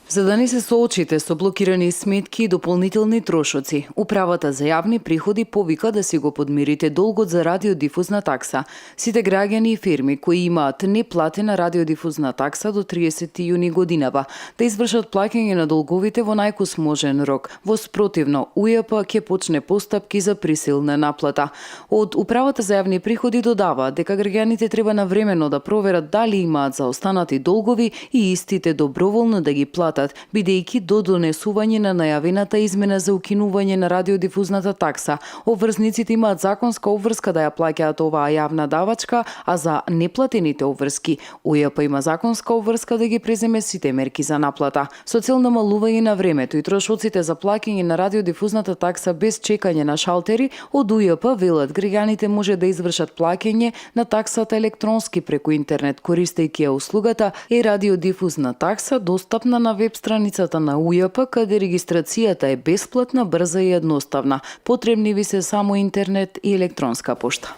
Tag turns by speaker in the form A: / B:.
A: За да не се соочите со блокирани сметки и дополнителни трошоци, Управата за јавни приходи повика да си го подмирите долгот за радиодифузна такса. Сите граѓани и фирми кои имаат неплатена радиодифузна такса до 30 јуни годинава да извршат плаќање на долговите во најкосможен рок. Во спротивно, УЈП ќе почне постапки за присилна наплата. Од Управата за јавни приходи додава дека граѓаните треба навремено да проверат дали имаат заостанати долгови и истите доброволно да ги платат, бидејќи до донесување на најавената измена за укинување на радиодифузната такса, обврзниците имаат законска обврска да ја плаќаат оваа јавна давачка, а за неплатените обврски, УЈП има законска обврска да ги преземе сите мерки за наплата. Со цел намалување на времето и трошоците за плаќање на радиодифузната такса без чекање на шалтери, од УЈП велат граѓаните може да извршат плаќање на таксата електронски преку интернет, користејќи ја услугата радиодифузна такса, достапна на веб страницата на УЈП, каде регистрацијата е бесплатна, брза и едноставна. Потребни ви се само интернет и електронска пошта.